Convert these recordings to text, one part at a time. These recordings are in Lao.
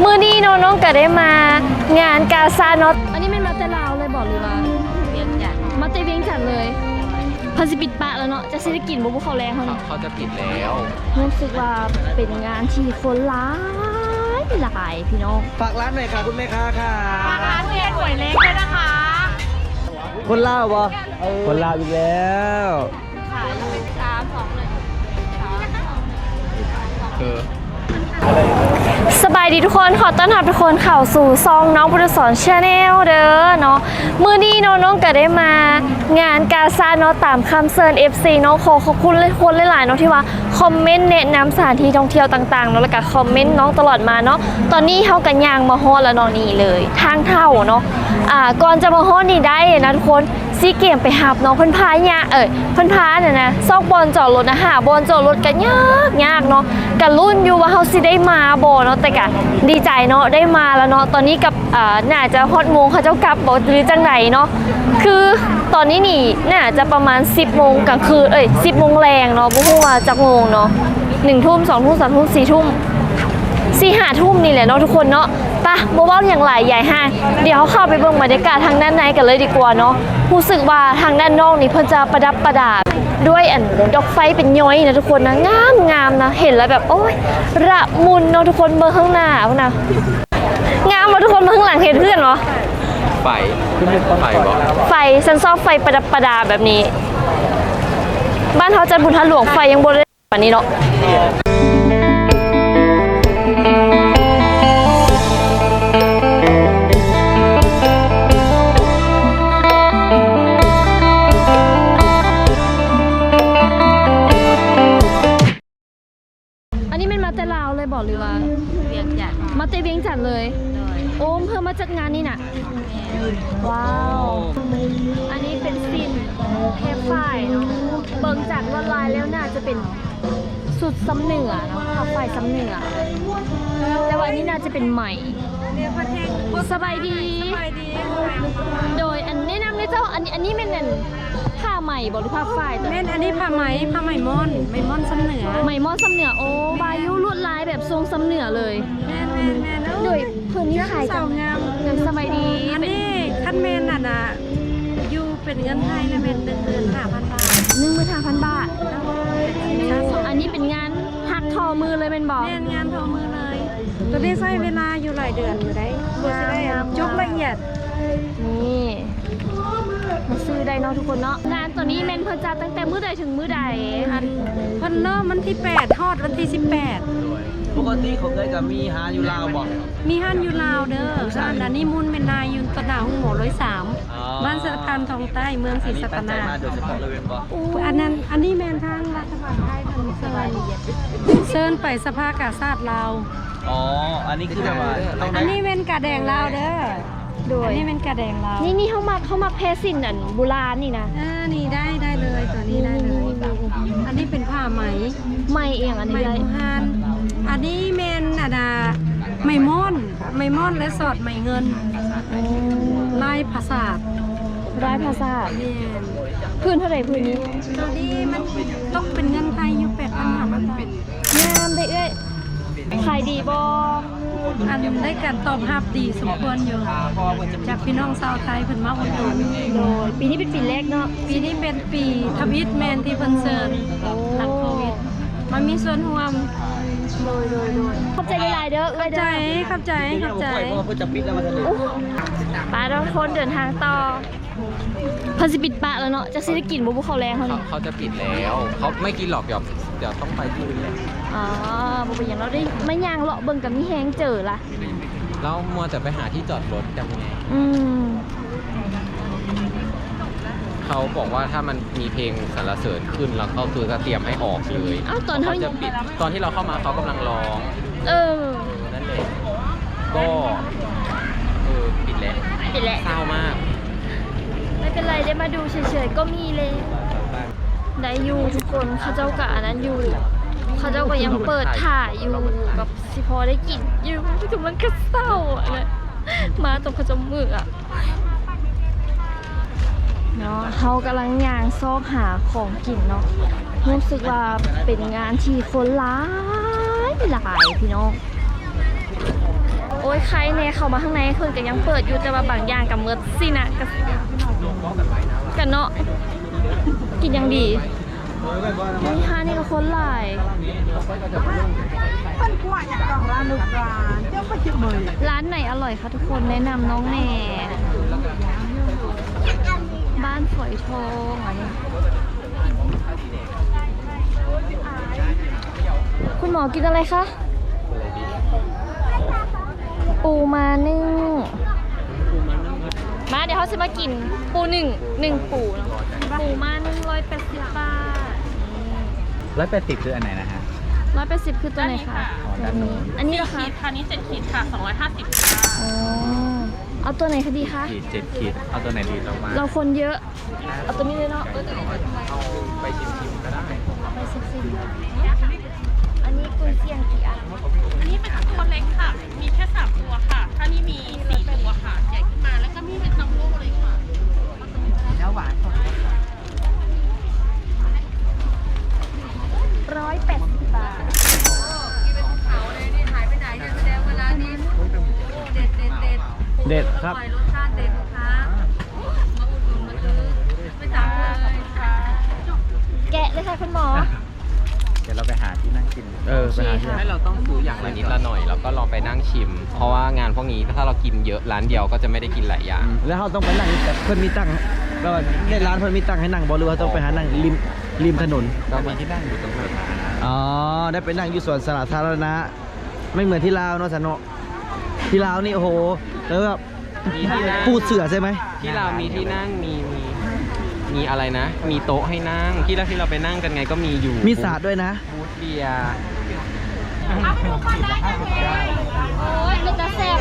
ມື້ນີ້ເນາະ ນ້ອງກະໄດ້ມາງານກາຊາດເນາະ. ອັນນີ້ແມ່ນມາແຕ່ລາວເລີຍບໍ່ ຫຼືວ່າວຽງຈັນ? ມາແຕ່ວຽງຈັນເລີຍ. ເພິ່ນຊິປິດປະແລ້ວເນາະ ຈັກຊິໄດ້ກິນບໍ່ບຸເຂົ້າແລງເຮົານີ້? ເຂົາຈະປິດແລ້ວ. ຮູ້ສຶກວ່າເປັນງານທີ່ຄົນຫຼາຍຫຼາຍພີ່ນ້ອງ. ฝากร้านหน่อยค่ะคุณแม่ค้าค่ะ. ฝากร้านเวียนหวยเล็กด้วยนะคะ. คนลาวบ่? เออ คนลาวอีกแล้ว. ສະບາຍດີທຸກຄົນ ຂໍຕ້ອນຮັບທຸກຄົນເຂົ້າສູ່ຊ່ອງນ້ອງພຸດທະສອນ Channel ເດີເນາະ. ມື້ນີ້ເນາະ ນ້ອງກະໄດ້ມາງານກາຊາດເນາະ ຕາມຄຳເຊີນ ເອັຟຊີ ເນາະ. ຂໍຂອບຄຸນທຸກຄົນຫຼາຍໆເນາະ ທີ່ວ່າຄອມເມັນແນະນຳສະຖານທີ່ທ່ອງທ່ຽວຕ່າງໆເນາະ ແລ້ວກະຄອມເມັນນ້ອງຕະຫຼອດມາເນາະ. ຕອນນີ້ເຮົາກະຍ່າງມາຮອດແລ້ວເນາະ ນີ້ເລີຍທາງເຂົ້າເນາະ. ອ່າ ກ່ອນຈະມາຮອດນີ້ໄດ້ນະທຸກຄົນ ຊີເກມໄປຮັບເນາະ ເພິ່ນພາຍາກ ເອີຍ ເພິ່ນພາອັນນັ້ນນະ ຊອກບ່ອນຈອດລົດນະ ຫາບ່ອນຈອດລົດກະຍາກຍາກເນາະ. ກະລຸ້ນຢູ່ວ່າເຮົາຊິໄດ້ມາບໍ່ເນາະ ແຕ່ກະດີໃຈເນາະ ໄດ້ມາແລ້ວເນາະ. ຕອນນີ້ກະ ອ່າ ໜ້າຈະຮອດໂມງເຂົາເຈົ້າກັບບໍ່ ຫຼືຈັ່ງໃດເນາະ. ຄືຕອນນີ້ນີ້ໜ້າຈະປະມານສິບໂມງກາງຄືນ ເອີຍ ສິບໂມງແລງເນາະ ບໍ່ຮູ້ວ່າຈັກໂມງເນາະ ໜຶ່ງທຸ່ມ ສອງທຸ່ມ ສາມທຸ່ມ ສີ່ທຸ່ມ ສີ່ຫ້າທຸ່ມນີ້ແຫຼະເນາະທຸກຄົນເນາະ. ປະ ບໍ່ເວົ້າຫຍັງຫຼາຍ ຢາຍຫ່າງ ດຽວເຮົາເຂົ້າໄປເບິ່ງບັນຍາກາດທາງດ້ານໃນກັນເລີຍດີກວ່າເນາະ. ຮູ້ສຶກວ່າທາງດ້ານນອກນີ້ເພິ່ນຈະປະດັບປະດາດ້ວຍອັນດອກໄຟເປັນຍ້ອຍນະທຸກຄົນນະ ງາມງາມນະ ເຫັນແລ້ວແບບ ໂອ້ຍ ລະມຸນເນາະທຸກຄົນ. ເບິ່ງຂ້າງໜ້າພຸ້ນນະ ງາມບໍ່ທຸກຄົນ? ເບິ່ງຂ້າງຫຼັງ ເຫັນຄືກັນບໍ່? ໄຟ ໄຟບໍ່? ໄຟ ຊັ້ນຊອບໄຟປະດັບປະດາແບບນີ້. ບ້ານເຮົາຈັດບຸນທາດຫຼວງ ໄຟຍັງບໍ່ໄດ້ ປານນີ້ເນາະ. ອັນນີ້ແມ່ນມາແຕ່ລາວເລີຍບໍ່ ຫຼືວ່າວຽງຈັນ? ມາແຕ່ວຽງຈັນເລີຍ. ໂດຍ. ໂອ້ ເພື່ອມາຈັດງານນີ້ນະ? ແມ່ນ. ວ້າວ ອັນນີ້ເປັນສິ້ນແຄບຝ້າຍເນາະ. ເບິ່ງຈາກລວດລາຍແລ້ວໜ້າຈະເປັນ ຊຸດຊຳເໜືອເນາະ ຜ້າຝ້າຍຊຳເໜືອ ແຕ່ວ່າອັນນີ້ໜ້າຈະເປັນໄໝ. ສະບາຍດີ. ສະບາຍດີ. ໂດຍ ອັນແນະນຳເດີເຈົ້າ ອັນ ອັນນີ້ແມ່ນອັນຜ້າໄໝບໍ່ ຫຼືຜ້າຝ້າຍ? ແມ່ນ ອັນນີ້ຜ້າໄໝ ຜ້າໄໝມ່ອນ ໄໝມ່ອນຊຳເໜືອ. ໄໝມ່ອນຊຳເໜືອ. ໂອ້ ບາຢູ່ ລວດລາຍແບບຊົງຊຳເໜືອເລີຍ. ແມ່ນ ແມ່ນ ແມ່ນ. ໂດຍ ເພິ່ນນີ້ຂາຍກັນ. ສະບາຍດີ. ອັນນີ້ຄັນແມ່ນອັນນ່າ ຢູ່ເປັນເງິນໄທລະແມ່ນໜຶ່ງໝື່ນຫ້າພັນບາດ. ໜຶ່ງໝື່ນຫ້າພັນບາດ. ອັນນີ້ເປັນງານ ຮັກທໍມືເລີຍແມ່ນບໍ່? ແມ່ນ ງານທໍມືເລີຍ. ໂຕນີ້ໃຊ້ເວລາຢູ່ຫຼາຍເດືອນຢູ່ໃດ໋ ກວ່າຊິໄດ້ຈົບລະອຽດ. ນີ້ ມາຊື້ໄດ້ເນາະທຸກຄົນເນາະ. ງານໂຕນີ້ແມ່ນເພິ່ນຈັດຕັ້ງແຕ່ມື້ໃດເຖິງມື້ໃດ? ອັນ ເພິ່ນເລີ່ມວັນທີແປດ ຮອດວັນທີສິບແປດ. ໂດຍ ປົກກະຕິຂອງເອື້ອຍກະມີຮ້ານຢູ່ລາວບໍ່? ມີຮ້ານຢູ່ລາວເດີ ຮ້ານອັນນີ້ມູນແມ່ນນາຍ ຢູ່ຕະໜາໂຮງໝໍຮ້ອຍສາມ. ອໍ ບ້ານສະພານທອງໃຕ້ ເມືອງສີສັດຕະນາກ. ອັນນີ້ຕັ້ງໃຈມາໂດຍສະເພາະເລີຍແມ່ນບໍ່? ໂອ້ ອັນນັ້ນ ອັນນີ້ແມ່ນທາງລັດຖະບານໄທເພິ່ນເຊີນ ເຊີນໄປສະພາກາຊາດລາວ. ອໍ ອັນນີ້ຄືແບບວ່າ ອັນນີ້ແມ່ນກາແດງລາວເດີ. ໂດຍ ອັນນີ້ແມ່ນກາແດງລາວ. ນີ້ ນີ້ເຮົາມັກ ເຮົາມັກແພສິ້ນອັນບູລານນີ້ນະ. ເອີ ນີ້ໄດ້ ໄດ້ເລີຍ ໂຕນີ້ໄດ້ເລີຍ. ອັນນີ້ເປັນຜ້າໄໝ. ໄໝອີ່ຫຍັງອັນນີ້? ໄໝບູຮານ. ອັນນີ້ແມ່ນອັນນ່າ ໄໝມ່ອນ. ໄໝມ່ອນ ແລະ ສອດໄໝເງິນ. ອໍ ລາຍຜາສາດ. ລາຍຜາສາດ. ແມ່ນ. ພື້ນເທົ່າໃດພື້ນນີ້? ໂຕນີ້ມັນຕົກເປັນເງິນໄທຢູ່ແປດພັນຫ້າຮ້ອຍບາດ. ງາມເດ້ເອື້ອຍ. ຂາຍດີບໍ່? ອັນ ໄດ້ການຕອບຮັບດີສົມຄວນຢູ່ ຈາກພີ່ນ້ອງຊາວໄທເພິ່ນມາອຸດໜູນ. ໂດຍ ປີນີ້ເປັນປີແລກເນາະ? ປີນີ້ເປັນປີທຳອິດແມ່ນທີ່ເພິ່ນເຊີນ. ໂອ້ ຫຼັງໂຄວິດ ມາມີສ່ວນຮ່ວມ. ໂດຍ ໂດຍ ໂດຍ ຂອບໃຈຫຼາຍໆເດີເອື້ອຍເດີ. ຂອບໃຈ ຂອບໃຈ ຂອບໃຈ. ໂອ້ ໄປທຸກຄົນ ເດີນທາງຕໍ່. ເພິ່ນຊິປິດປະແລ້ວເນາະ ຈັກຊິໄດ້ກິນບໍ່ບຸເຂົ້າແລງເຮົານີ້? ເຂົາຈະປິດແລ້ວ ເຂົາໄມ່ກິນຫຼອກ ດຽວ ດຽວຕ້ອງໄປທີ່ອື່ນແຫຼະ. ອໍ ບໍ່ເປັນຫຍັງ ເຮົາໄດ້ມາຍ່າງເລາະເບິ່ງກະມີແຮງເຈີລະ. ແລ້ວມັວແຕ່ໄປຫາທີ່ຈອດລົດກັນໄງ. ອືມ ເຂົາບອກວ່າຖ້າມັນມີເພງສັນລະເສີນຂຶ້ນ ແລ້ວເຂົາຄືຈະຕຽມໃຫ້ອອກເລີຍ. ອ້າວ ຕອນເຮົາ ເຂົາຈະປິດ ຕອນທີ່ເຮົາເຂົ້າມາເຂົາກຳລັງຮ້ອງ. ເອີ ເອີ ນັ້ນແຫຼະ ກໍ ເອີ ປິດແລ້ວ ປິດແລ້ວ ເສົ້າມາກ. ໄມ່ເປັນໄລ ໄດ້ມາດູເສີຍໆ ກໍມີແລ້ວ. ໄດ້ຢູ່ທຸກຄົນ ເຂົາເຈົ້າກະອັນນັ້ນຢູ່ ເຂົາເຈົ້າກະຍັງເປີດຖ້າຢູ່ ແບບຊິພໍໄດ້ກິນຢູ່ ກຳລັງກະເສົ້າຫັ້ນແຫຼະ ມາຕອນເຂົາເຈົ້າເມືອ. ເນາະ ເຮົາກຳລັງຍ່າງຊອກຫາຂອງກິນເນາະ ຮູ້ສຶກວ່າເປັນງານທີ່ຄົນຫຼາຍຫຼາຍພີ່ນ້ອງ. ໄຄແດ່ ເຂົ້າມາຂ້າງໃນເພິ່ນກໍຍັງເປີດຢູ່ ແຕ່ວ່າບາງຢ່າງກໍໝົດສິ້ນນະ ກໍ ກໍເນາະ ກິນຢ່າງດີ. ມີຮ້ານນີ້ກໍຄົນຫຼາຍ. ເພິ່ນກວາດຫຍັງກັນ ຮ້ານລູກຫຼານ ເຈົ້າໄປກິນເລີຍ. ຮ້ານໄຫນອະຮ່ອຍຄະທຸກຄົນ ແນະນຳນ້ອງແດ່. ບ້ານຝອຍທອງ ອັນນີ້ ຄຸນໝໍກິນອະໄລຄະ? ປູມາໜຶ້ງ. ມາ ດຽວເຮົາຊິມາກິນປູໜຶ້ງ ໜຶ້ງປູເນາະ. ປູມາໜຶ້ງ ຮ້ອຍແປດສິບບາດ. ຮ້ອຍແປດສິບ ຄືອັນໄຫນນະຮະ? ຮ້ອຍແປດສິບ ຄືຕົວໄຫນຄະ? ອໍ ດ້ານໂນ້ນ. ອັນນີ້ລະຄະ? ຂີດຄ່ະ ອັນນີ້ເຈັດຂີດຄ່ະ ສອງຮ້ອຍຫ້າສິບ. ອໍ ເອົາຕົວໄຫນຄະດີຄະ? ຂີດ ເຈັດຂີດ ເອົາຕົວໄຫນດີ ລອງມາ. ເຮົາຄົນເຍອະ. ເອົາຕົວນີ້ເລີຍເນາະ. ເອົາໄປຊິມໆກໍໄດ້ ເອົາໄປຊິມໆ. ອັນນີ້ກຸນຊຽງກີ່ອັນ? ອັນນີ້ເປັນຕົວເລັກຄ່ະ ມີແຄ່ສາມຕົວຄ່ະ. ຖ້ານີ້ມີສີ່ຕົວຄ່ະ ໃຫຍ່ຂຶ້ນມາ ແລ້ວກໍມີເປັນຈັມໂບ້ເລີຍຄ່ະ. ຮ້ອຍແປດສິບບາດ. ເດັດ ເດັດ ເດັດ ເດັດຄັບ. ມາອຸດໜູນມາຊື້ ໄປສັ່ງເລີຍ. ແກະເລີຍຄ່ະຄຸນໝໍ. ດຽວເຮົາໄປຫາທີ່ນັ່ງກິນ. ເອີ ໂອເຄ ໄປຫາທີ່ ໃຫ້ເຮົາຕ້ອງຊື້ຢ່າງລະນິດລະໜ້ອຍ ແລ້ວກໍລອງໄປນັ່ງຊິມ ເພາະວ່າງານພວກນີ້ ຖ້າເຮົາກິນເຍອະ ຮ້ານດຽວກໍຈະໄມ່ໄດ້ກິນຫຼາຍຢ່າງ. ອືມ ແລ້ວເຮົາຕ້ອງໄປນັ່ງ ແບບເພິ່ນມີຕັ່ງ ແບບວ່າໃນຮ້ານເພິ່ນມີຕັ່ງໃຫ້ນັ່ງບໍ່ ຫຼືວ່າເຮົາຕ້ອງໄປຫານັ່ງລິມ ລິມຖະໜົນ? ກໍມີທີ່ນັ່ງຢູ່ຕະຫຼາດ. ອໍ ໄດ້ໄປນັ່ງຢູ່ສວນສາທາລະນະ ໄມ່ເໝືອນທີ່ລາວເນາະ ຊັ້ນເນາະ. ທີ່ລາວນີ້ ໂອ້ໂຫ ແບບ ມີທີ່ນັ່ງ ປູເສື່ອໃຊ່ໄໝ? ທີ່ລາວມີທີ່ນັ່ງ ມີ ມີ ມີອະໄລນະ ມີໂຕະໃຫ້ນັ່ງ ທີ່ລາວ ທີ່ເຮົາໄປນັ່ງກັນໄງ ກໍມີຢູ່ ມີສາດດ້ວຍນະ ບູດເບຍ. ໂອ້ຍ ເປັນຕາແຊບ.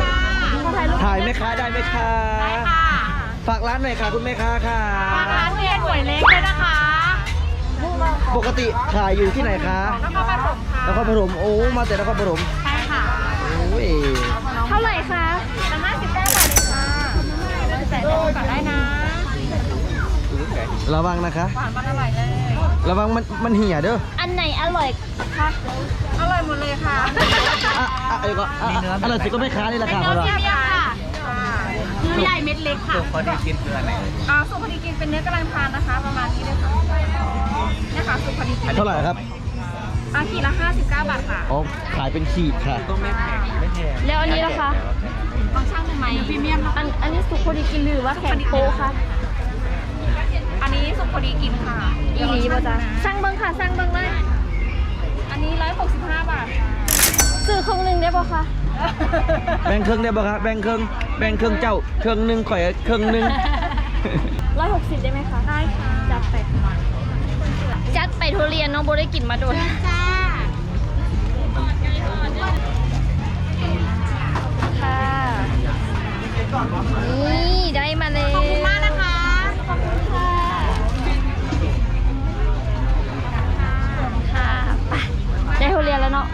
ຖ່າຍແມ່ຄ້າໄດ້ໄໝຄະ? ໄດ້ຄ່ະ. ຝາກຮ້ານໜ້ອຍຄ່ະ ຄຸນແມ່ຄ້າຄ່ະ. ຝາກຮ້ານທຸລຽນຫວຍເລັກດ້ວຍນະຄະ. ປົກກະຕິຂາຍຢູ່ທີ່ໄຫນຄະ? ນະຄອນປະຖົມ. ນະຄອນປະຖົມ ໂອ້ ມາແຕ່ນະຄອນປະຖົມ. ໃຊ່ຄ່ະ. ໂອ້ຍ ເທົ່າໃດຄະ? ຫ້າສິບເກົ້າບາດເອງຄ່ະ. ແສນກວ່າໄດ້ນະ. ລະວັງນະຄະ ຫວານມັນອະໄລເລີຍ. ລະວັງມັນ ມັນເຫ່ຍເດີ. ອັນໄຫນອະລ່ອຍຄະ? ອະລ່ອຍໝົດເລີຍຄ່ະ. ອະ ອະ ອັນນີ້ກໍ ອະ ອັນນັ້ນຊິກໍແມ່ຄ້ານີ້ລະຄ່ະ. ເປັນເນື້ອພຣີມຽມຄ່ະ. ໝູໃຫຍ່ເມັດເລັກຄ່ະ. ສຸກພໍດີກິນຄືອັນໄຫນ? ອ່າ ສຸກພໍດີກິນເປັນເນື້ອກຳລັງທານນະຄະ ປະມານນີ້ເລີຍຄ່ະ. ເນຍຄ່ະ ສຸກພໍດີກິນ. ເທົ່າໃດຄັບ? ອ່າ ຂີດລະຫ້າສິບເກົ້າບາດຄ່ະ. ອໍ ຂາຍເປັນຂີດຄ່ະ. ແລ້ວອັນນີ້ລະຄະ? ຂອງຊ່າງໄດ້ໄໝ? ພຣີມຽມເນາະ. ອັນ ອັນນີ້ສຸກພໍດີກິນ ຫຼືວ່າແຂງໂປະຄະ? ອັນນີ້ສຸກພໍດີກິນຄ່ະ. ອີ່ຫຼີບໍ່ຈະ? ສັ່ງເບິ່ງຄ່ະ ສັ່ງເບິ່ງເລີຍ. ອັນນີ້ຮ້ອຍຫົກສິບຫ້າບາດຄ່ະ. ຊື້ເຄິ່ງໜຶ່ງໄດ້ບໍ່ຄະ? ແບ່ງເຄິ່ງໄດ້ບໍ່ຄະ? ແບ່ງເຄິ່ງ ແບ່ງເຄິ່ງເຈົ້າເຄິ່ງໜຶ່ງ ຂ້ອຍເຄິ່ງໜຶ່ງ. ຮ້ອຍຫົກສິບໄດ້ໄໝຄະ? ໄດ້ຄ່ະ. ຈັດໄປ ຈັດໄປທຸລຽນເນາະ ບໍ່ໄດ້ກິນມາດົນ. ເຊີນຈ້າ. ຄ່ະ ນີ້ໄດ້ມາແລ້ວ. ຂອບຄຸນມາກນະຄະ. ຂອບຄຸນຄ່ະ. ຄ່ະ ໄປ ໄດ້ທຸລຽນແລ້ວເນາະ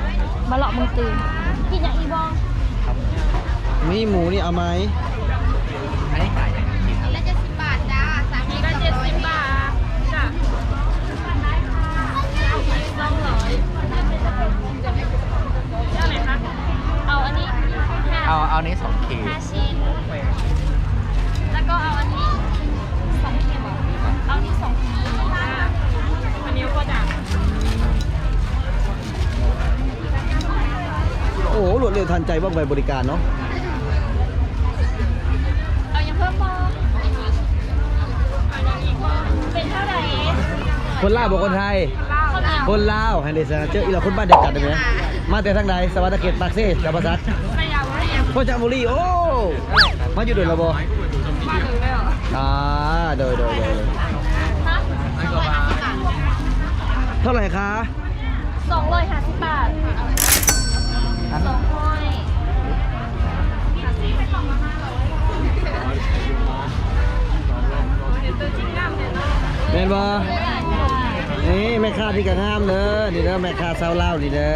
ມາເລາະເມືອງຕື່ມ. ກິນຫຍັງອີກບໍ່? ມີໝູນີ້ເອົາໄໝ? ອັນນີ້ຂາຍຫຍັງ? ຂີດລະເຈັດສິບບາດຈ້າ. ສາມຂີດລະເຈັດສິບບາດຈ້າ. ສອງຮ້ອຍ. ເອົາອັນນີ້ ເອົາ ເອົານີ້ສອງຂີດ. ຊິ້ນ ແລ້ວກໍເອົາອັນນີ້ສອງຂີດ. ເອົານີ້ສອງຂີດ. ອັນນີ້ກໍໄດ້. ໂອ້ ລວດເລັວທັນໃຈ ວ່ອງໄວບໍລິການເນາະ. ເອົາຫຍັງເພີ່ມບໍ່? ເປັນເທົ່າໃດ? ຄົນລາວບໍ່ຄົນໄທ? ຄົນລາວ. ຄົນລາວ. ຫັ້ນເດ ເຈີອີ່ຫຼ້າ ຄົນບ້ານດຽວກັນເດ້. ມາແຕ່ທາງໃດ? ສະຫວັນນະເຂດ ປາກເຊ ຈຳປາສັກ. ໄຊຍະບູລີ. ໂອ້ ໄຊຍະບູລີ. ໂອ້ ມາຢູ່ດົນແລ້ວບໍ່? ມາດົນແລ້ວ. ອ່າ ໂດຍ ໂດຍ ໂດຍ. ເທົ່າໃດຄະ? ສອງຮ້ອຍຫ້າສິບບາດ. ສອງຮ້ອຍ. ແມ່ນບໍ່? ນີ້ແມ່ຄ້ານີ້ກໍງາມເດີ ນີ້ເດີ ແມ່ຄ້າຊາວລາວນີ້ເດີ.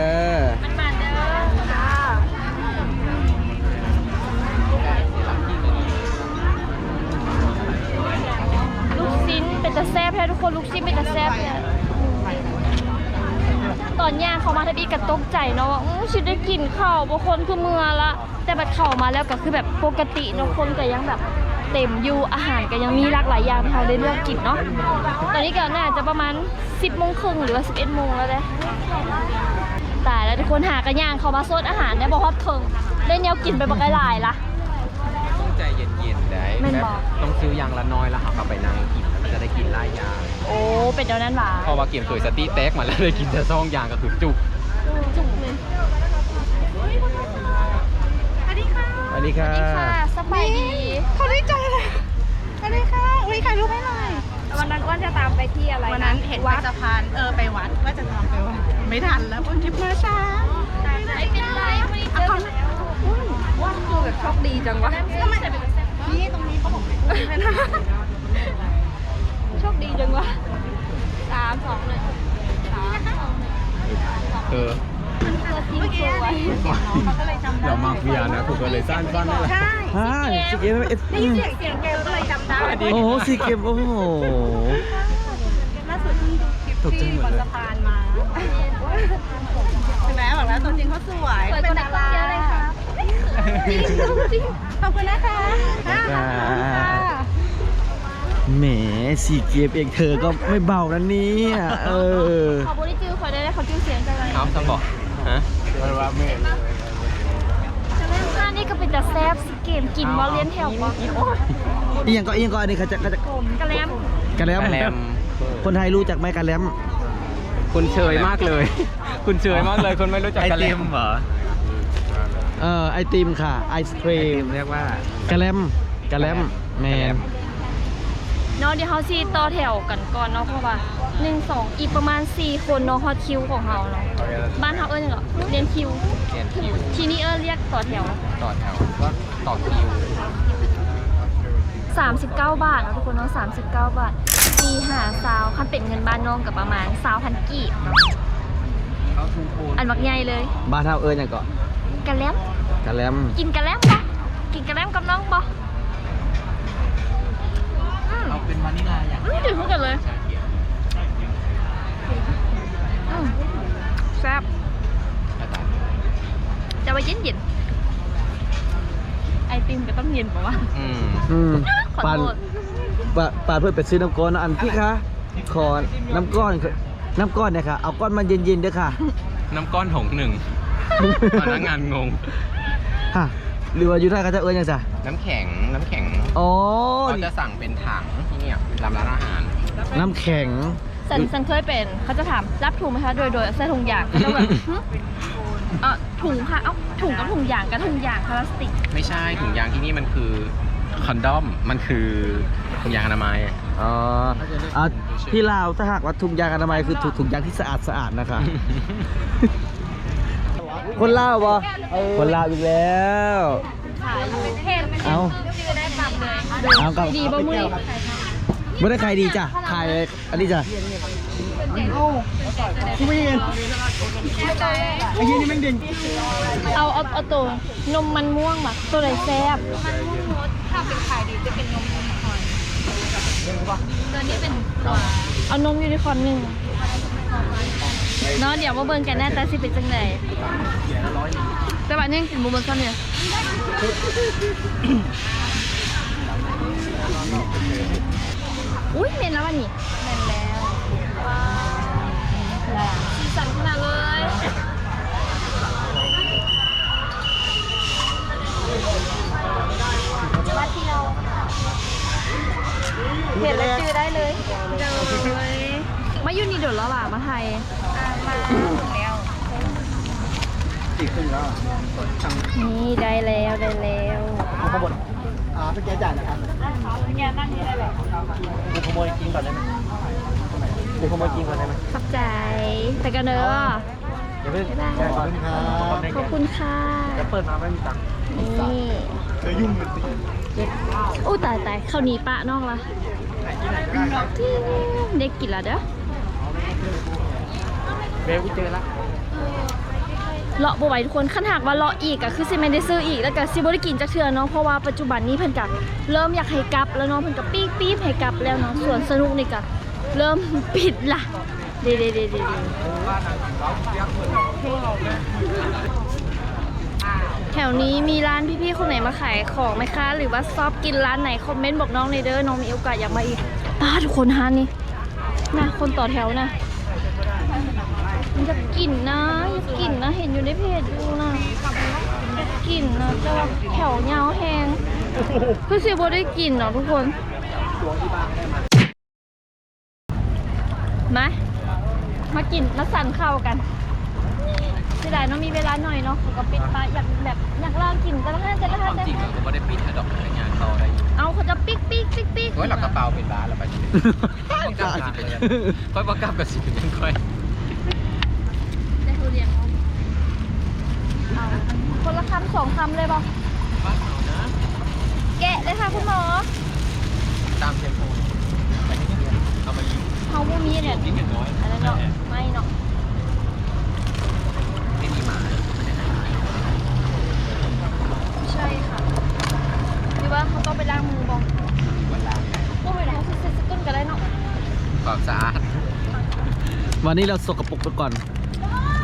ລູກຊິ້ນເປັນຕາແຊບແທ້ທຸກຄົນ ລູກຊິ້ນເປັນຕາແຊບແທ້. ຕອນຍ່າງເຂົ້າມາທຳອິດກໍຕົກໃຈເນາະວ່າ ອື ຊິໄດ້ກິນເຂົ້າບໍ່ ຄົນຄືເມືອລະ. ແຕ່ບັດເຂົ້າມາແລ້ວກໍຄືແບບປົກກະຕິເນາະ ຄົນກໍຍັງແບບເຕັມຢູ່ ອາຫານກໍຍັງມີຫຼາກຫຼາຍຢ່າງໃຫ້ເຮົາໄດ້ເລືອກກິນເນາະ. ຕອນນີ້ກໍໜ້າຈະປະມານສິບໂມງເຄິ່ງ ຫຼືວ່າສິບເອັດໂມງແລ້ວເດ້. ຕາຍແລ້ວທຸກຄົນ ຫາກະຍ່າງເຂົ້າມາໂຊນອາຫານໄດ້ບໍ່ຮອດເຄິ່ງ ໄດ້ແນວກິນໄປບັກຫຼາຍໆລະ. ຕ້ອງໃຈເຢັນໆໄດ໋ ແມ່ນບໍ່? ແບບຕ້ອງຊື້ຢ່າງລະໜ້ອຍ ແລ້ວເຮົາກໍໄປນັ່ງກິນ ແລ້ວມັນຈະໄດ້ກິນຫຼາຍຢ່າງ. ໂອ້ ເປັນແນວນັ້ນຫວາ? ເພາະວ່າກຽມໂຕສະຕິແຕກມາແລ້ວ ໄດ້ກິນແຕ່ສອງຢ່າງກໍຄືຈຸກ. ຈຸກເລີຍ. ສະຫວັດດີຄ່ະ. ສະຫວັດດີຄ່ະ. ສະບາຍດີ. ເຂົາໄດ້ໃຈເລີຍ. ສະຫວັດດີຄ່ະ. ອຸ້ຍ ຖ່າຍຮູບໃຫ້ໜ້ອຍ. ວັນນັ້ນອ້ວນຈະຕາມໄປທີ່ອະໄລນະ? ວັນນັ້ນເຫັນໄປສະພານ ເອີ ໄປວັດ ວ່າຈະຕາມໄປວັດ ໄມ່ທັນແລ້ວ ເພິ່ນທິບມາຊ້າ. ໄມ່ເປັນໄລ ມື້ນີ້ເຈີກັນແລ້ວ. ໂອ້ຍ ຄືແບບໂຊກດີຈັງວະ. ນີ້ ຕົງນີ້ເຂົາບອກ ໂຊກດີຈັງວະ. ສາມ ສອງ ໜຶ່ງ ສາມ ສອງ ໜຶ່ງ. ເອີ ມັນຄືສິ່ງສວຍ. ເຂົາກໍເລີຍຈຳໄດ້ ລາວມັກເບຍນະ ເຂົາກໍເລີຍສ້ານຝັນນັ້ນແຫຼະ. ໃຊ່ ອ່າ ຊີເກມ ໄດ້ຍິນສຽງ ສຽງເກມກໍເລີຍຈຳໄດ້. ໂອ້ໂຫ ຊີເກມ ໂອ້ໂຫ ລ່າສຸດເພິ່ງດູຄລິບທີ່ບົນສະພານມາ. ເຫັນໄໝ ບອກແລ້ວຕົວຈິງເຂົາສວຍ ສວຍກວ່າໃນກ້ອງເຍອະເລີຍຄ່ະ. ຈິງ ຈິງ. ຂອບຄຸນນະຄະ. ຂອບຄຸນຄ່ະ. ແໝ ຊີເກມເອງເທີກໍໄມ່ເບົານະເນຍ. ເອີ ເຂົາບໍ່ໄດ້ຈື່ຂ້ອຍໄດ້ ເຂົາຈື່ສຽງຈັກໜ້ອຍ. ເອົາ ຊັ້ນບໍ? ຮະ? ຮ້ານນີ້ກໍເປັນຕາແຊບ. ເກມກິນບໍ່? ລຽນແຖວບໍ່? ອີ່ຫຍັງກໍ ອີ່ຫຍັງກໍ ອັນນີ້ເຂົາຈະ ເຂົາຈະ ກະແລັມ ກະແລັມ ກະແລັມ. ຄົນໄທຮູ້ຈັກໄໝກະແລັມ? ຄຸ້ນເຊີຍມາກເລີຍ ຄຸ້ນເຊີຍມາກເລີຍ ຄົນໄມ່ຮູ້ຈັກກະແລັມ. ໄອຕິມເບ? ເອີ ໄອຕິມຄ່ະ ໄອສະຄຣີມ. ໄອຕິມຮຽກວ່າກະແລັມ ກະແລັມ. ແມ່ນ ເນາະ. ດຽວເຮົາຊິຕໍ່ແຖວກັນກ່ອນເນາະ ເພາະວ່າ ໜຶ່ງ ສອງ ອີກປະມານສີ່ຄົນເນາະ ຮອດຄິວຂອງເຮົາເນາະ. ບ້ານເຮົາເອີ້ນຫຍັງເກາະ? ລຽນຄິວ. ລຽນຄິວ. ທີ່ນີ້ເອີ້ນລຽກຕໍ່ແຖວ. ຕໍ່ແຖວ ກໍຕໍ່ຄິວ. ສາມສິບເກົ້າບາດເນາະທຸກຄົນເນາະ ສາມສິບເກົ້າບາດ ສີ່ ຫ້າ ຊາວ ຄັນເປັນເງິນບ້ານນ້ອງກໍປະມານຊາວພັນກີບ. ອັນບັກໃຫຍ່ເລີຍ. ບ້ານເຮົາເອີ້ນຫຍັງເກາະ? ກະແລັມ. ກະແລັມ. ກິນກະແລັມບໍ່? ກິນກະແລັມກັບນ້ອງບໍ່? ອືມ ເອົາເປັນວານິລາຢ່າງ ອືມ ດຽວ ຄືກັນເລີຍ. ອືມ ແຊບ ແຕ່ວ່າເຢັນໆ. ໄອຕິມກໍຕ້ອງເຢັນປະວະ? ອືມ ອືມ. ຂໍໂທດ ປານ ປານເພິ່ນໄປຊື້ນ້ຳກ້ອນ ອັນ ພີ່ຄະ ຂໍນ້ຳກ້ອນ ນ້ຳກ້ອນແດ່ຄ່ະ ເອົາກ້ອນມາເຢັນໆເດີຄ່ະ. ນ້ຳກ້ອນຖົງໜຶ່ງ. ພະນັກງານງົງ. ຮະ ຫຼືວ່າຢູ່ໄທເຂົາເຈົ້າເອີ້ນຫຍັງຊະ? ນ້ຳແຂງ ນ້ຳແຂງ. ອໍ ເຂົາຈະສັ່ງເປັນຖັງທີ່ນີ້ ຕາມຮ້ານອາຫານ. ນ້ຳແຂງ. ສັນ ສັນເຄີຍເປັນ ເຂົາຈະຖາມ ຮັບຖົງໄໝຄະ? ໂດຍ ໂດຍ ໃສ່ຖົງຢາງ. ເຂົາເຈົ້າແບບ ຫຶ? ເອີ ຖົງຄ່ະ. ເອົ້າ ຖົງກັບຖົງຢາງ ກັບຖົງຢາງພລາສຕິກ. ໄມ່ໃຊ່ ຖົງຢາງທີ່ນີ້ມັນຄືຄອນດອມ ມັນຄືຖົງຢາງອະນາໄມ. ອໍ ອ່າ ທີ່ລາວ ຖ້າຫາກວ່າຖົງຢາງອະນາໄມຄືຖົງ ຖົງຢາງທີ່ສະອາດສະອາດນະຄະ. ຄົນລາວບໍ່? ເອີ ຄົນລາວອີກແລ້ວ. ເອົາ ເອົາ ກໍ ດີບໍ່ມື້ນີ້? ບໍ່ໄດ້ຂາຍດີຈ້ະ ຂາຍ ອັນນີ້ຈ້ະ ເອົາ ໄອ້ເຫັນນີ້ແມ່ງເດັ່ນ. ເອົາ ເອົາ ເອົາໂຕນົມມັນມ່ວງມາ ໂຕໃດແຊບ? ຖ້າເປັນຂາຍດີຈະເປັນນົມຢູນິຄອນ ຕົວນີ້ເປັນຕົວ ເອົານົມຢູນິຄອນໜຶ່ງເນາະ. ດຽວມາເບິ່ງກັນໜ້າຕາຊິເປັນຈັ່ງໃດ ແຕ່ວ່າຍັງກິນບໍ່ເບິດຊ້ຳເດ. ອຸ້ຍ ແມ່ນແລ້ວຫວານີ້? ແມ່ນແລ້ວ. ວ້າວ ສີສັນຂະໜາດເລີຍ. ມາທ່ຽວ ເຫັນແລ້ວຈື່ໄດ້ເລີຍ. ໂດຍ ມາຢູ່ນີ້ດົນແລ້ວຫວາ? ມາໄທ ອ່າ ມາແລ້ວ. ນີ້ໄດ້ແລ້ວ ໄດ້ແລ້ວ. ຂ້າງບົນ ອ່າ ໄປແກະຈານນະຄັບ. ກູຂະໂມຍກິນກ່ອນໄດ້ໄໝ? ກູຂະໂມຍກິນກ່ອນໄດ້ໄໝ? ຂອບໃຈ. ໄປກັນເດີ. ຢ່າເພິ່ງ. ບາຍບາຍ. ຂອບຄຸນຄ່ະ. ຂອບຄຸນຄ່ະ. ຈະເປີດມາໄມ່ມີຕັງ. ນີ້ ເອີ ຫຍຸ້ງ. ໂອ້ ຕາຍ ຕາຍ. ເຂົ້າໜີປະນ້ອງລະ. ໄດ້ກິນລະເດີ. ເວກູເຈີລະ. ເລາະບໍ່ໄຫວທຸກຄົນ. ຄັນຫາກວ່າເລາະອີກກະຄືຊິແມ່ນໄດ້ຊື້ອີກ ແລ້ວກະຊິບໍ່ໄດ້ກິນຈັກເທື່ອເນາະ ເພາະວ່າປັດຈຸບັນນີ້ເພິ່ນກະເລີ່ມຢາກໃຫ້ກັບແລ້ວເນາະ ເພິ່ນກະປີ້ບໆໃຫ້ກັບແລ້ວເນາະ. ສວນສະໜຸກນີ້ກະເລີ່ມປິດລະ. ເດ ເດ ເດ ເດ ເດ. ອ້າວ ແຖວນີ້ມີຮ້ານພີ່ໆຄົນໃດມາຂາຍຂອງໄໝຄະ ຫຼືວ່າຊອບກິນຮ້ານໃດ ຄອມເມັນບອກນ້ອງແດ່ເດີ ນ້ອງມີໂອກາດຢາກມາອີກ. ປ້າ ທຸກຄົນ ຮ້ານນີ້ນະ ຄົນຕໍ່ແຖວນະ. ຢາກກິນນະ ຢາກກິນນະ ເຫັນຢູ່ໃນເພຈຢູ່ນະ ຢາກກິນນະ ແຕ່ວ່າແຖວຍາວແຮງ ຄືຊິບໍ່ໄດ້ກິນເນາະທຸກຄົນ. ມາ ມາກິນ ມາສັນເຂົ້າກັນ. ເສຍດາຍເນາະ ມີເວລາໜ້ອຍເນາະ ເຂົາກໍປິດປະ ຢາກແບບ ຢາກລອງກິນແຕ່ລະຮ້ານ ແຕ່ລະຮ້ານ ແຕ່ລະຮ້ານ. ຄວາມຈິງກໍບໍ່ໄດ້ປິດ ອາດອກພະນັກງານເຂົ້າໄດ້ຢູ່. ເອົາ ເຂົາຈະປິກໆໆໆ ໂອ້ຍ ລະກະເປົາເປັນບາລະໄປ. ຂ້ອຍບໍ່ກັບກໍຊິເປັນຫຍັງຂ້ອຍ. ໄດ້ທຸລຽນເອົາ ເອົາຄົນລະຄຳສອງຄຳເລີຍບໍ່? ແກະເລີຍຄ່ະຄຸນໝໍ. ຕາມເທັມໂພ ເຮົາບໍ່ມີອັນນັ້ນ ອັນນັ້ນເນາະ ໄມ້ເນາະ. ໃຊ່ຄ່ະ ຫຼືວ່າເຮົາຕ້ອງໄປລ້າງມືບໍ່? ບໍ່ເປັນຫຍັງ ເຮົາໃສ່ສະກຸນກໍໄດ້ເນາະ. ຄວາມສະອາດ ວັນນີ້ເຮົາສົກກະປົກໄປກ່ອນ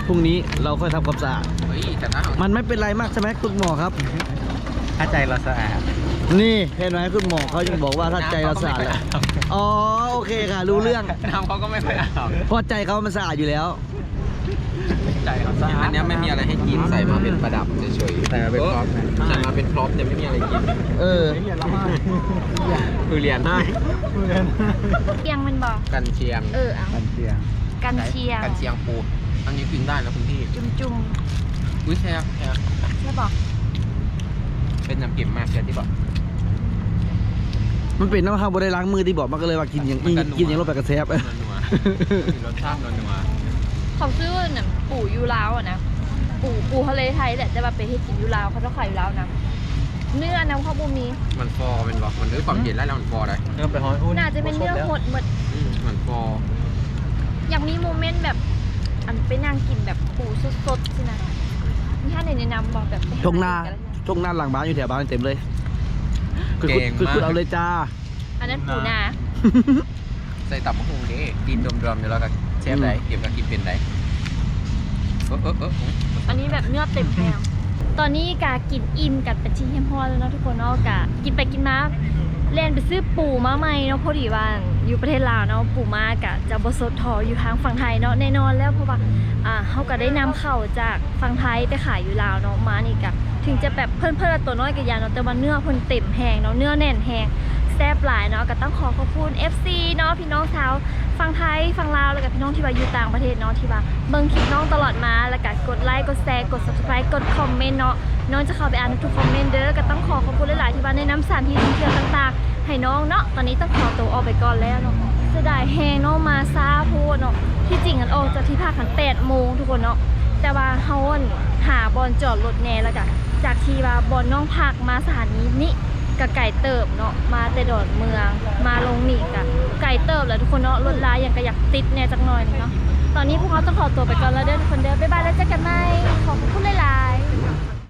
พรุ่งนี้เราค่อยทำความสะอาด. เฮ้ย แต่ถ้า มันไม่เป็นไรมากใช่ไหมคุณหมอครับ? ถ้าใจเราสะอาด นี่เห็นไหม คุณหมอเขายังบอกว่าถ้าใจเราสะอาดแล้ว น้ำเขาก็ไม่ค่อยอาบ อ๋อ โอเคค่ะ รู้เรื่อง น้ำเขาก็ไม่ค่อยอาบ เพราะใจเขามันสะอาดอยู่แล้ว ใจเขาสะอาด อันเนี้ยไม่มีอะไรให้กิน ใส่มาเป็นประดับเฉยๆ ใส่มาเป็นพร็อพ ใส่มาเป็นพร็อพ แต่ไม่มีอะไรกิน เออ ทุเรียนให้ ກຽງແມ່ນບໍ່? ກັນຊຽງ ເອີ ເອົາ ກັນຊຽງ ກັນຊຽງ ກັນຊຽງປູ ອັນນີ້ກິນໄດ້ນະຄຸນພີ່ ຈຸ່ມໆ. ອຸ້ຍ ແຊບ ແຊບ ແຊບບໍ່? ເປັນນ້ຳເກັມມາກ ແຊບຕິບໍ່? ມັນເປັນນຳເຮົາບໍ່ໄດ້ລ້າງມືຕິບໍ ມັນກໍເລີຍວ່າກິນຫຍັງ ມັນກໍນົວ ກິນຫຍັງລົງໄປກໍແຊບ ມັນນົວ ມີລົດຊາດນົວໆ. ເຂົາຊື້ນັ້ນປູຢູ່ລາວຫັ້ນນະ ປູ ປູທະເລໄທແຫຼະ ແຕ່ວ່າໄປເຮັດກິນຢູ່ລາວ ເຂົາເຈົ້າຂາຍຢູ່ລາວນະ ເນື້ອນຳເຂົາບໍ່ມີ. ມັນຟໍແມ່ນບໍ່? ມັນດ້ວຍຄວາມເຢັນຫຼາຍແລ້ວມັນຟໍໄດ໋. ເນື້ອໄປຮອດພຸ້ນ ໜ້າຈະແມ່ນເນື້ອຫົດໝົດ. ອືມ ມັນຟໍ. ຢາກມີໂມເມັນແບບ ອັນໄປນັ່ງກິນແບບປູສົດໆຊີ້ນະ ມີຮ້ານໃດແນະນຳບໍ່? ແບບທົ່ງນາ ທົ່ງນາຫຼັງບ້ານ ຢູ່ແຖວບ້ານເຕັມເລີຍ ຄື ແກງ ຂຸດ ມາ ຂຸດເອົາເລີຍຈ້າ. ອັນນັ້ນປູນາ ໃສ່ຕຳບັກຫຸ່ງເດ້ ຕີນດວມໆຢູ່ ແລ້ວກໍແຊບໄດ໋ ອືມ ເກັບກໍກິນເປັນໄດ໋. ເອີໆໆໆ ອັນນີ້ແບບເນື້ອເຕັມແຮງ. ຕອນນີ້ກະກິນອີ່ມກັນເປັນທີ່ຮຽບຮ້ອຍແລ້ວເນາະທຸກຄົນເນາະ ກະກິນໄປກິນມາ ແລ່ນໄປຊື້ປູມາໃໝ່ເນາະ ພໍດີວ່າຢູ່ປະເທດລາວເນາະ ປູມາກະຈະບໍ່ສົດທໍ່ຢູ່ທາງຝັ່ງໄທເນາະ ແນ່ນອນແລ້ວ ເພາະວ່າ ອ່າ ເຮົາກະໄດ້ນຳເຂົ້າຈາກ ຝັ່ງໄທໄປຂາຍຢູ່ລາວເນາະ ມານີ້ກະເຖິງຈະແບບເພິ່ນ ເພິ່ນວ່າຕົວນ້ອຍກະຢ່າເນາະ ແຕ່ວ່າເນື້ອເພິ່ນເຕັມແຮງເນາະ ເນື້ອແໜ້ນແຮງ ແຊບຫຼາຍເນາະ. ກະຕ້ອງຂໍຂອບຄຸນເອັຟຊີເນາະ ພີ່ນ້ອງຊາວຝັ່ງໄທ ຝັ່ງລາວ ແລ້ວກະພີ່ນ້ອງທີ່ວ່າຢູ່ຕ່າງປະເທດເນາະ ທີ່ວ່າເບິ່ງຄລິບນ້ອງຕະຫຼອດມາ ແລ້ວກະກົດໄລ ກົດແຊ ກົດ Subscribe ກົດຄອມເມັນເນາະ. ນ້ອງຈະເຂົ້າໄປອ່ານທຸກຄອມເມັນເດີ. ກະຕ້ອງຂໍຂອບຄຸນຫຼາຍໆ ທີ່ວ່າແນະນຳສະຖານທີ່ທ່ອງທ່ຽວຕ່າງໆ ໃຫ້ນ້ອງເນາະ. ຕອນນີ້ຕ້ອງຂໍໂຕອອກໄປກ່ອນແລ້ວເນາະ ເສຍດາຍແຮງເນາະ ມາຊ້າໂພດເນາະ. ທີ່ຈິງຫັ້ນອອກຈາກທີ່ພັກຫັ້ນແປດໂມງທຸກຄົນເນາະ ແຕ່ວ່າເຮົາຫັ້ນຫາບ່ອນຈອດລົດແດ່ ແລ້ວກະຈາກທີ່ວ່າບ່ອນນ້ອງພັກມາສະຖານີນີ້ກະໄກເຕີບເນາະ ມາແຕ່ດອນເມືອງ ມາລົງນີ້ກະໄກເຕີບແຫຼະທຸກຄົນເນາະ ລົດລາຫຍັງກະຢາກຕິດແດ່ຈັກໜ້ອຍໜຶ່ງເນາະ. ຕອນນີ້ພວກເຮົາຕ້ອງຂໍໂຕໄປກ່ອນແລ້ວເດີທຸກຄົນເດີ ບາຍບາຍ ແລ້ວເຈີກັນໃໝ່ ຂອບຄຸນຫຼາຍໆ.